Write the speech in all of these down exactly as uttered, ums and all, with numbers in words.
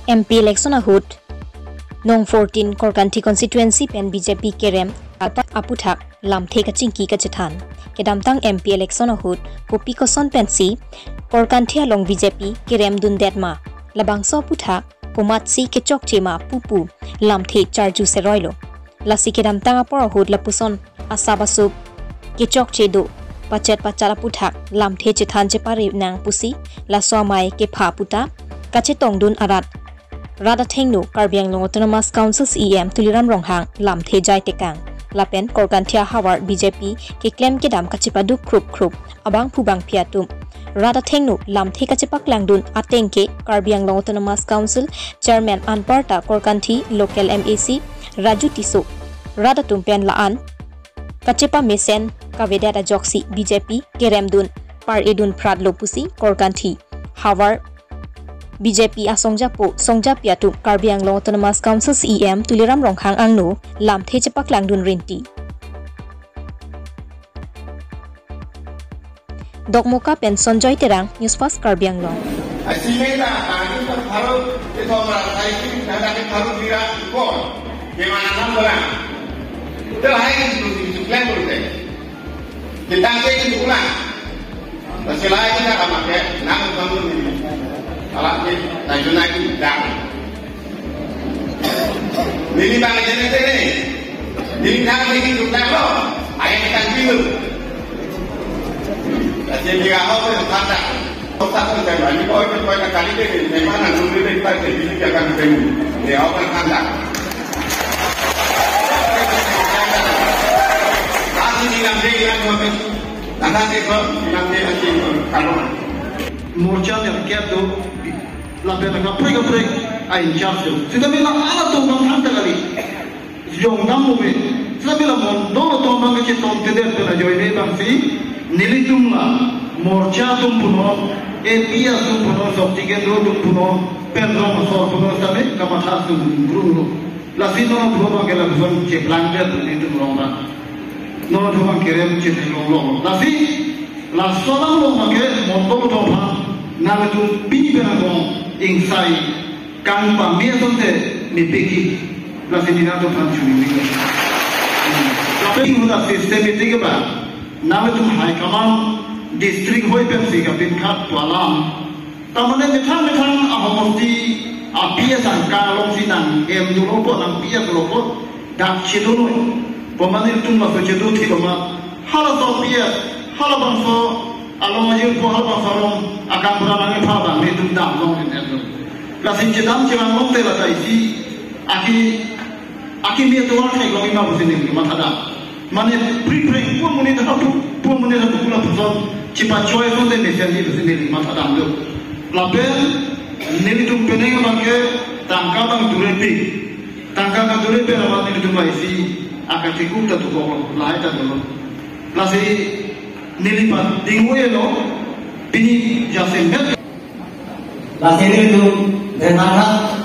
M P election ahut Nong fourteen Korkanthi constituency pen B J P kerem aputhak lamthe kachingki kachethan. Kedamtang M P election ahut kopi koson pensi Korkanthi along B J P kerem dundet ma, labangso aputhak komatsi kechokche ma pupu lamthe charju seroilo. Lasi kedamtang apor ahut lapuson asap asup kechokche do pachet pachal aputhak lamthe chethan chepare nang pusi laso amei kepha puta kachetongdun arat rat athengno Karbi Anglong Autonomous Council C E M Tuliram Ronghang lamthe jai tekang. Lapen Korkanthi ahavar B J P keklem kedam kachepaduk krup krup abangphu bangphi atum rat athengno lamthe kachepaklangdun ateng ke Karbi Anglong Autonomous Council Chairman anparta Korkanthi local M A C Raju Tisso rat atum pen la-an kachepamesen kavedet ajoksi B J P keremdun par-edun phratlo pusi Korkanthi havar B J P asongjapo songjapi atum Karbi Anglong Autonomous Council C E M Tuliram Ronghang angno lamthe chepaklangdun rinti. Dokmoka pen Sonjoy Terang, News Fast Karbi Anglong. Asimeta, tadi terharu, itu merasa itu, dan tadi haru tidak ikut, gimana nang bilang? Itu lain itu, itu klaim itu. Kita aja itu ulang. Masih lain kita sama kayak, nang bangun ini. Kalau ini, laju naik ini, dah. Neli bang jene tene. Neli thang neli dukna lo. Ayah kita bilu. Kasi neli ahok ko thang dak. Kota ko saya bani ko ko ko kali de. Memang nang nuli de pa de bili jaga de. De ahok kan thang dak. Kasi neli nang de nang ko. Nang de ko nang de nang ko. Kalau morcha yang kiat tu. Lapen kaprek kaprek a-in-charge do. Sitame la halatum abang thangta kali. Jongdam mobe. Sitame la mondol atum abang kachetong tedet pen ajoine abangsi nelitum la morcha atum punon, A P S atum punon, Shakti Kendro atum punon, pen rong asor punon sitame kamatha atum gru gru. Lasi non abang ke lapuson cheplang det nelitum rong ra. Non abang kerem cheplang long long. Lasi laso alam along abang ke mondol atum aphan nangtum pini pen angbong ingsai kangpame asonte mepik-ik. Lasi nelitum aphan chuni ni. Lapen huda system iti ke ba nangtum high command district hoi pensi kapinkhat pu alam. Tamane methang methang ahomosti a-P S angka alongsi nang-em dolo po nang-P S dolo po dak chedolo. Pemane tum laso chedo thilo ma. Halaso P S, halabangso along ajir po halabangso along akam pura nang ipha bang nelitum damlong den do. Lasi chedam chevang longte la taisi aki akimi atovar theklong ima pusi neli mathadam. Mane pri pri pu amonit ha pu, pu amonit ha pu lapuson chepachoi asonte mesen di pusi neli mathadam do. Lapen nelitum penang abang ke tangka abang durepik. Tangka kadure pen abang nelitum laisi akatikuk ta tukok lahai ta dolo. Lasi neli pa dingwe lo pini jasemet. Lasi nelitum Dentara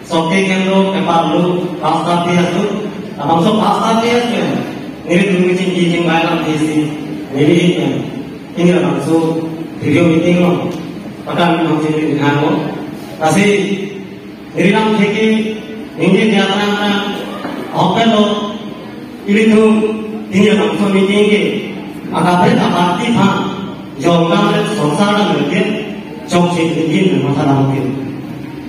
Shakti Kendro keparlu pastor P S tu, abangso pastor P S tu nelitum meeting meeting bailam P S C neli ini abangso video meeting lo, pakan abangso neli hango. Lasi neli lam theke ningje dia terang terang open lo. Ilitum pini labangso meeting ke akaprek aparty aphan jongkam le sorsar dam le ke chokche tingin le mathadam ke.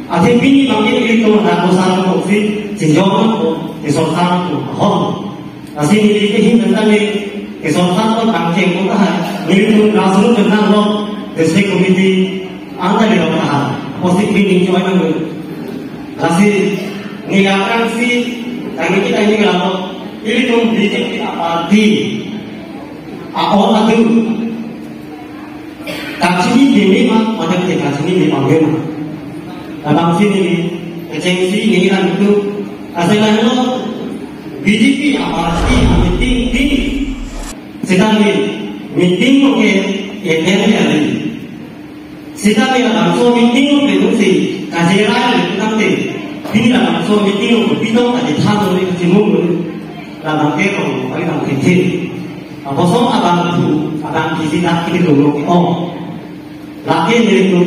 Athe pini abang ke ilitum ladak ko sar ko si chinjong ko ke sorsar ko hon. Lasi neli ke hin tentang ni ke sorsar ko kangcheng ko tahai nelitum langsung kenang lo district committee angka di lo tahai. Posik meeting choi nang lo. Lasi neli akan si kami kita ini kalau ilitum B J P aparty a-ong adu kachini demi ma, mata ke kachini demi ma. Labangsi neli kechengsi neli kan itu asal lo B J P aparty meeting di sedang ni meeting oke eten ya. Sita ni labangso meeting lo pensi kajerai le tangte. Pini labangso meeting lo pitong kachethan lo ni kachimung lo. Labang ke kong, pagi tang kecil. Apotsi abang tu, abang kisi tak kini lo lo ke ong. Laki ni tu.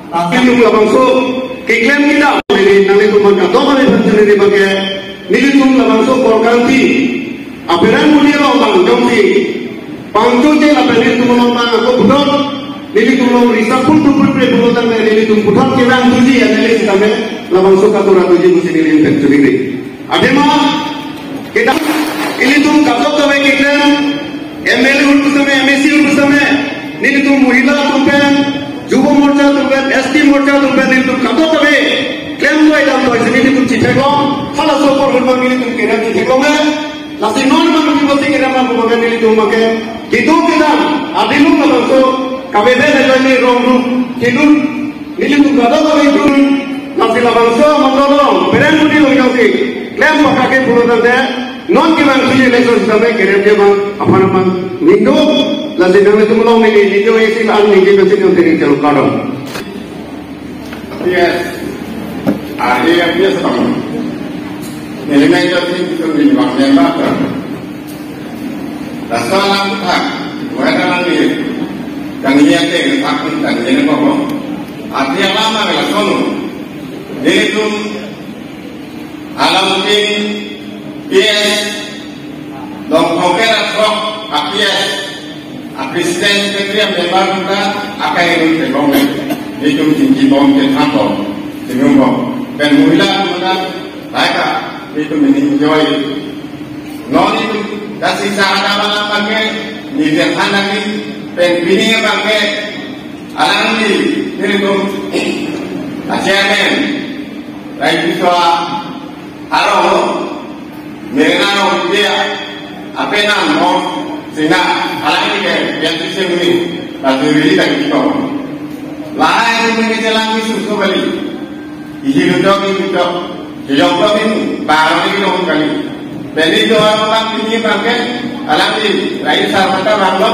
Tapi yung labangso Keklem kedam, neli nanglitum kadokave aphan choningri abangke, nelitum labangso Korkanthi apherangpudi along bang jongsi pangchojel aphan nelitum along bang ako puthot, nelitum along risapul tupul pre pulo tangte nelitum puthot kevang thuji, anele sitame labangso katura thuji pusi neli pen choningri. Athema, kita, ilitum kadokave keklem, M L A ahut pusitame, M A C ahut pusitame, nelitum mohila atum pen, Jubo Morcha atum pen, S T Morcha atum pen, nelitum kadokave klem doi dam doi si nelitum chitheklong, halaso apor ahut abang nelitum kerem chitheklong eh, lasi non abang nelitum si kerem abang abang nelitum abangke, keduk kedam, adilung labangso, kaveve le join ni rong ru, keduk, nelitum kadokave itum, lasi labangso amang dolong, apherangpudi along jongsi klem pakake pulo tangte, non kevang thuji election sitame kerem abang aphan abang ningduk, lasi nanglitum along neli ningduk isi an ningduk isi ningduk teri chalo kardom. Yes. Ah, iya, iya, sama. Neli main jati itu di bang member. Laso alam thak, wala nang ni, kani ate, thak pun kani ate ko. Ati alam ang lason. Nelitum alam tin P S, dong koker atrok a P S, a President Secretary, a member kita, akai run te bong. Nelitum tingki bom ke thang bom, tingum bom. Pen mohila kita, baik ka, nelitum ini enjoy. Non itum, dasi sahada malam pakai, ni dia than lagi, pen pining pakai, alangli, nelitum, a chairman, Rai Biswa, arong, merena rong dia, apenang mo, sina, alangli ke, yang sisi muni, lasi rili lagi kita. Lahai ini muni jalan ni susu kali. Isi lutok, isi lutok. Sejong tok ini, barang ini dong kali. Jadi itu orang orang ini pakai, alangli, lain salah kata banglo,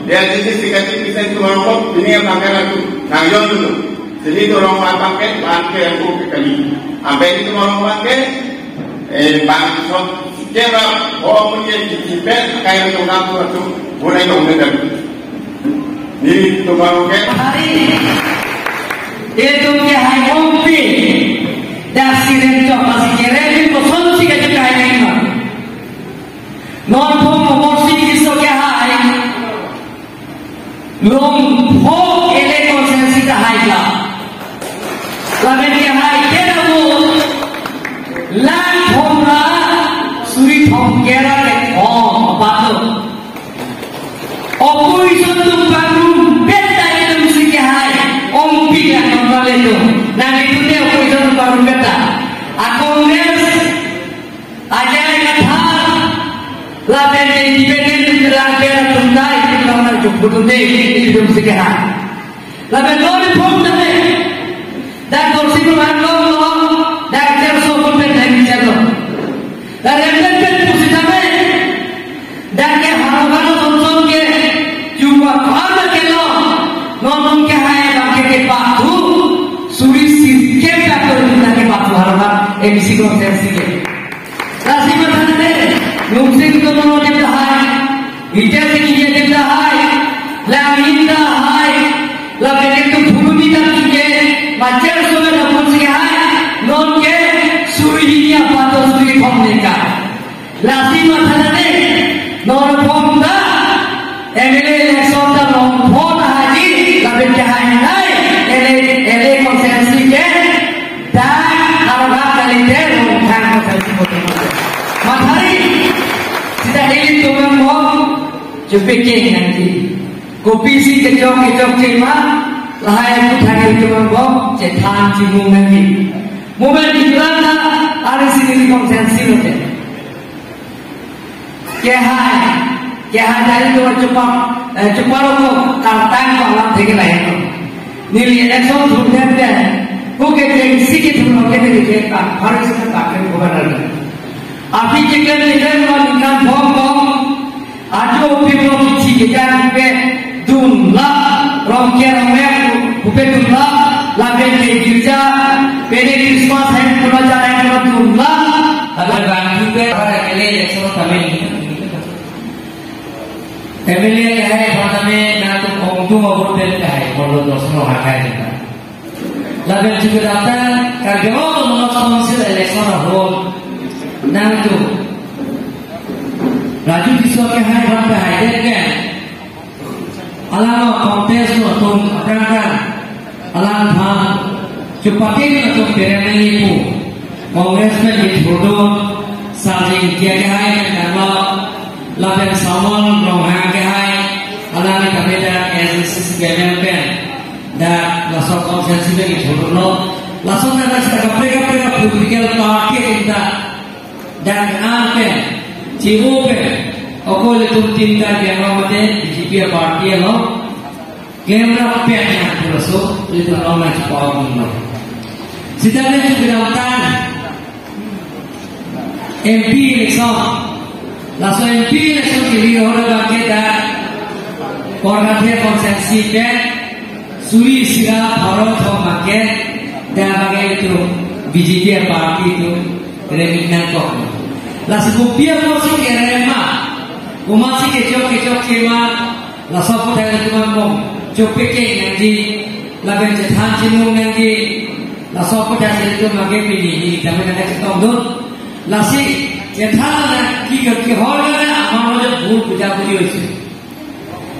dia sisi sikati bisa itu orang kok, ini yang pakai lagu, nang yon dulu. Sini itu orang orang pakai, pakai yang kok kali. Apa itu orang pakai, eh, bang, so, kira, oh, punya cicipet, kayak itu ngaku itu, boleh dong dengan. Nelitum arong ke. Hari. Itum kehai ompi. Dak si rem chok masih kere ni kosong si kaju kehai ni ma. Non pun komor si kiso kehai. Long pho ele konsen si kehai la. Lapen kehai kena mo. Lang thom ra suri thom kera ke thom. Apa tu? Opposition atum pangrumpet ta itum si kehai, ompi ya normal itum. Nang itum te opposition atum pangrumpet ta. A Congress, a J I Kathar, lapen independent atum langpher atum ta itum nang nang jukut atum te itum si kehai. Lapen lo ni phone tame. Dak kursi ko man lo lo. Dak chair so ko pen dai chair lo. Dak rem pen pen pusi tame. Dak ke haro haro son son ke. Jumpa kama ke lo. Non non kehai abang ke kepathu. Suri sirkep dak to dak kepathu haro haro M C ko M C ke. Lasi matha tame, Lungsing Timung adim lahai, Vijay Sing English adim lahai, Langhin lahai, lapen itum phuruni dam ke, macher sume dam si hai, non ke suri hini apato suri thom neka. Lasi matha tame, non thom ta, M L A election ta long pho ta haji, lapen kehai nai, L A, L A constituency ke, dak arogak kalite long thang constituency bote. Mathari, sita ilitum angbong, chepeke nangji. Kopisi kechok kechok chema, lahai aputhak ilitum angbong, chethan chimung nangji. Moment iklan ta, ari sini constituency lote. Kehai, kehai dari dua cepat, eh, cepat rokok, tang tang bang lam thek lahai. Neli election thum them them, buke jeng siki thum rokok neli ke tak, harus ke tak ke governor. Aphi chicken chicken ma ningkan bom bom, ajo phi bom chi ke kan pe, dun la, rong ke rong me, pupe dun la, lapen ke girja, pede Christmas hai pura jai hai pura dun la. Lapen bang pupe, para M L A election kami. M L A hai, para kami, na tu ongdung abot pen hai, polo dos no hakai. Lapen juga datang, Karbi Anglong Autonomous Council election ahut nangtum Raju Tisso kehai aphan pehaidet pen, alang contest lo atum aphrang aphrang, alangphan chupate atum perang nangji pu Congress pen kethurdun, Sarjeng Ingti kehai pen tanglo, lapen Samuel Ronghang kehai, alangli kami dak A D C C chairman pen dak laso constituency pen kethurdunlo. Lason dak sita kaprek kaprek political party atum ta dak an pen, chimo pen, okol itum tin Karbi Anglong mate B J P party along kemra pen yang pura so, itum along nangchepao munglo. Sita nangchepao tang M P election. Laso M P election kiri ahut abangke dak Korkaphe constituency pen suri isi ra pharo thom abangke dak abangke itum B J P party itum remit nangkok. Lasi kopi apotsi kerem ma, komatsi kechok kechokche ma, laso apot hai itum bom chopeke nangji, lapen chethan chinung nangji, laso apot hai itum abangke pini, pini tame nangkachetongdun. Lasi chethan nangji ke kehor karone amar majo bhul bujabuji hoise.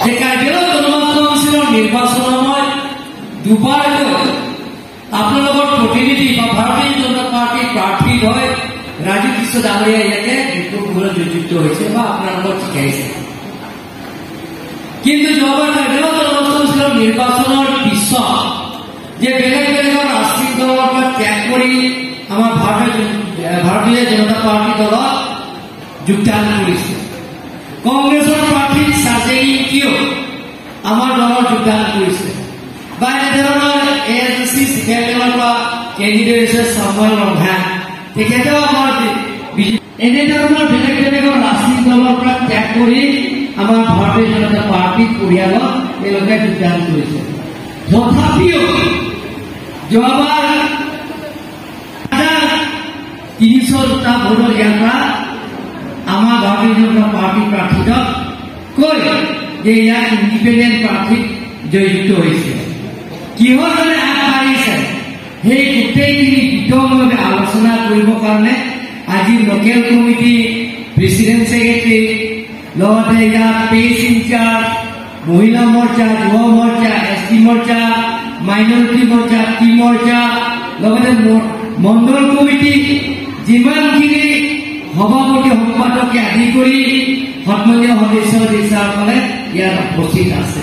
যে কাৰ্বি আংলং অট'নমাছ কাউন্সিলৰ নিৰ্বাচনত মই দুবাৰকৈ আপোনালোকৰ প্ৰতিনিধি বা ভাৰতীয় জনতা পাৰ্টীৰ প্ৰাৰ্থী হৈ ৰাজু তিsso ডাঙৰীয়া ইয়াতে বিপুল ভোটত জয়যুক্ত হৈছে বা আপোনালোকক জিকাইছে। কিন্তু যোৱাবাৰ কাৰ্বি আংলং অট'নমাছ কাউন্সিলৰ নিৰ্বাচনৰ পিছত যে বেলেগ বেলেগ ৰাজনৈতিক দলৰ পৰা ত্যাগ কৰি আমাৰ ভাৰতীয় জন-, ভাৰতীয় জনতা পাৰ্টী দলত যোগদান কৰিছে। কংগ্ৰেছৰ প্ৰাৰ্থী চাৰ্জেং ইংতিয়েও আমাৰ দলত যোগদান কৰিছে। বা এনেধৰণৰ এ এছ ডি চি ছেকেণ্ড লেভেলৰ পৰা কেণ্ডিডেট হৈছে চামুৱেল ৰংহাং, তেখেতেও আমাৰ বি-, বি-, এনেধৰণৰ বেলেগ বেলেগৰ ৰাজনৈতিক দলৰ পৰা ত্যাগ কৰি আমাৰ ভাৰতীয় জনতা পাৰ্টী পৰিয়ালত তেওঁলোকে যোগদান কৰিছে। তথাপিও যোৱাবাৰ তিনিশ দুটা ভোটৰ ইয়াৰ পৰা আমাৰ ভাৰতীয় জনতা পাৰ্টী প্ৰাৰ্থীজন কৈ যে ইয়াত ইণ্ডিপেণ্ডেণ্ট প্ৰাৰ্থীত জয়যুক্ত হৈছে। কিহৰ কাৰণে আগবাঢ়িছে, সেই গোটেইখিনি বিতংভাৱে আলোচনা কৰিবৰ কাৰণে আজি লোকেল কমিটি, প্ৰেচিডেণ্ট ছেক্ৰেটাৰী, লগতে ইয়াত পেজ ইনচাৰ্জ, মহিলা মৰ্চা, যুৱ মৰ্চা, এছ টি মৰ্চা, মাইনৰিটি মৰ্চা, টি মৰ্চা, লগতে ম-, মণ্ডল কমিটি, যিমানখিনি সভাপতি সম্পাদকে আদি কৰি সন্মানীয় সদস্য সদস্যাসকলে ইয়াত উপস্থিত আছে।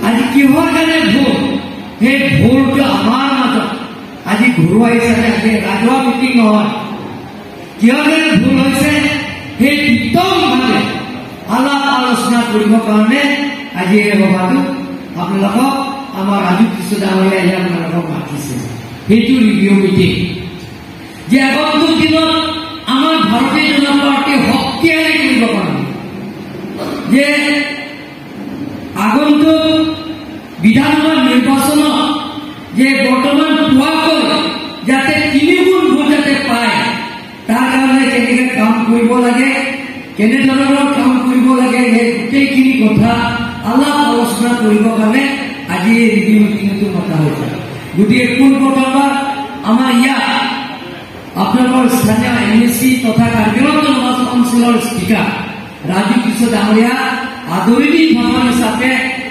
আজি কিহৰ কাৰণে ভোল? সেই ভোলটো আমাৰ মাজত আজি ঘৰুৱা হিচাপে আজি ৰাজহুৱা মিটিং নহয়। কিহৰ কাৰণে ভোল হৈছে, সেই বিতংভাৱে আলাপ আলোচনা কৰিবৰ কাৰণে আজি এই সভাটো আপোনালোকক আমাৰ ৰাজু তিsso ডাঙৰীয়া ইয়াত আপোনালোকক মাতিছে। সেইটো ৰিভিউ মিটিং, যে আগন্তুক দিনত আমাৰ ভাৰতীয় জনতা পাৰ্টি শক্তিশালী কৰিবৰ কাৰণে, যে আগন্তুক বিধানসভা নিৰ্বাচনত যে বৰ্তমান পোৱাকৈ যাতে তিনিগুণ ভোট যাতে পায়, তাৰ কাৰণে কেনেকে কাম কৰিব লাগে, কেনেধৰণৰ কাম কৰিব লাগে, সেই গোটেইখিনি কথা আলাপ আলোচনা কৰিবৰ কাৰণে আজি এই ৰিভিউ মিটিংটো মতা হৈছে। গতিকে পোনপ্ৰথমবাৰ আমাৰ ইয়াত আপোনালোকৰ স্থানীয় এম এ চি তথা কাৰ্বি আংলং অট'নমাছ কাউন্সিলৰ স্পীকাৰ ৰাজু তিsso ডাঙৰীয়া আদৰণি ভাষণ হিচাপে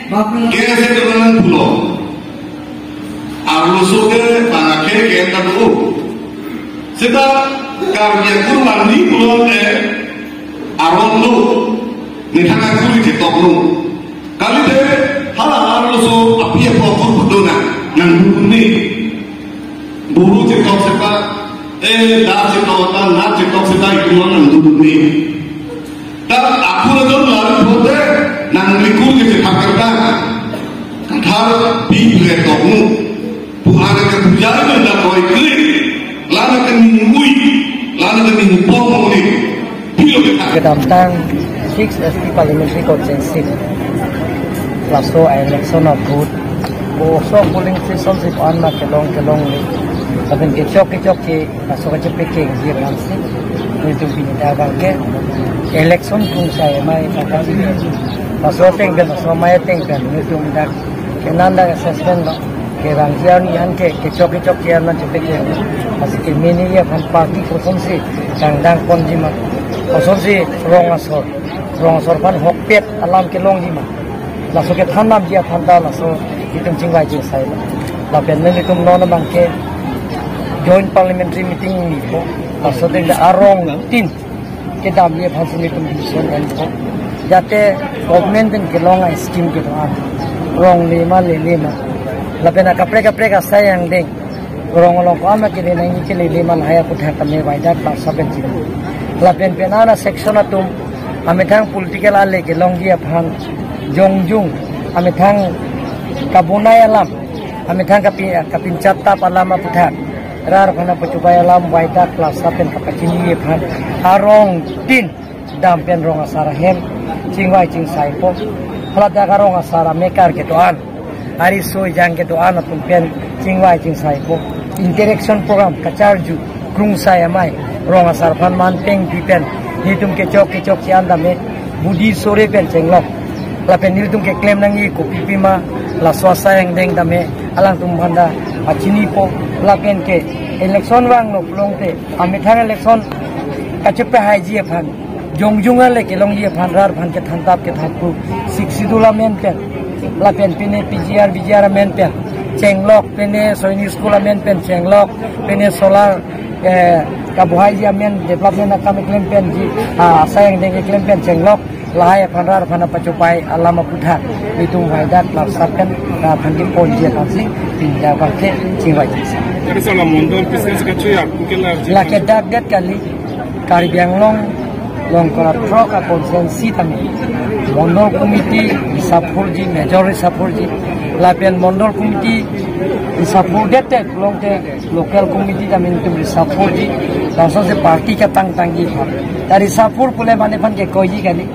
বা আপোনালোকে Kese dengan pulo. Arloso ke bangke ke ta do. Seta Karbi akur mandi pulo ke aron lo. Nithang akur di tok lo. Kalite hala arloso api apo akur bedo na nangdunde. Buru chetok seta, eh, da chetok ta, na chetok seta itum nangdunde. Ta akur atum lalu phote nanglikur ke chetak kerta. Kathar pi ble tokmu. Pu ana ke puja itu dak koi klik. Lana ke ningui, lana ke ningpong muli. Pilo ke tak. Kedamtang six S T Parliamentary Constituency laso election a-vote, oso polling station si pan ma kelong kelong ni. Lapen kechok kechokche laso kachepekengji ram si. Nelitum pini dak abangke election kungsai amei kakam. Laso ateng pen, laso amei ateng pen nelitum dak kenan dak assessment lo. Kerang ji arni an ke, kechok kechok ke an chepe ke. Lasi kemene aphan party kosonsi kangdang ponji ma. Kosonsi rong asor. Rong asor aphan hokpet alam kelongji ma. Laso kethan damji aphan ta laso itum chingvai chingsai. Lapen nelitum non abang ke joint parliamentary meeting nipo. Laso ateng arong tin kedamji aphansi nelitum decision enpo. Jate government pen kelong a-scheme kedo-an, rong le ma lele ma, lapen akaprek kaprek asai angdeng, rong along ko-an ma kele nangji, kelele ma, lahai aputhak tame Vaidak Club Sub pen chini. Lapen penang a-section atum, amethang political ale kelongji aphan jongjung, amethang kabonai alam, amethang kapi-, kapinchat tap alam aputhak, rat aphan pachobai alam Vaidak Club Sub pen kapachini aphan arong tin dam pen rong asar ahem chingvai chingsaipo. Haladak arong asar amekar kedo-an, ariso ejang kedo-an atum pen chingvai chingsaipo. Interaction program kacharju krungsai amei, rong asar aphan man pengpi pen, nelitum kechok kechok che-an tame, budi sore pen chenglok. Lapen nelitum keklem nangji kopi pima, laso asai angdeng tame alangtum aphan ta pachinipo. Lapen ke election vanglo pulote, amethang election kachepahaiji aphan, jongjung ale kelongji aphan, rat aphan kethan tap kethan pu, Sixth Schedule amen pen, lapen pine P G R, V G R amen pen chenglok, pine Sainik School amen pen chenglok, pine solar, eh, kabuhaiji amen, development akam keklem penji, ah, asai angdeng keklem pen chenglok, lahai aphan rat aphan pachobai alam aputhak, itum Vaidak Club Sub pen rat aphan keponji aphansi pini abang ke chingvai chingsai. Tapi salah mondol business kachui aku ke larji. Lake dak det kali, Karbi Anglong along kora throk a-constituency tame mondol committee risapurji, major risapurji. Lapen mondol committee risapur det te pulote local committee tame nelitum risapurji. Laso si party ketang tangji aphan. Ta risapur pule mane aphan kekoiji kali.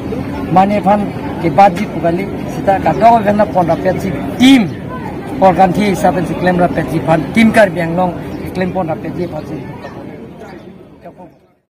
Mane aphan kebatji pu kali. Seta kadokave aphan pon rapetsi team organ thi hisap pensi klem rapetji aphan, team Karbi Anglong klem pon rapetji aphansi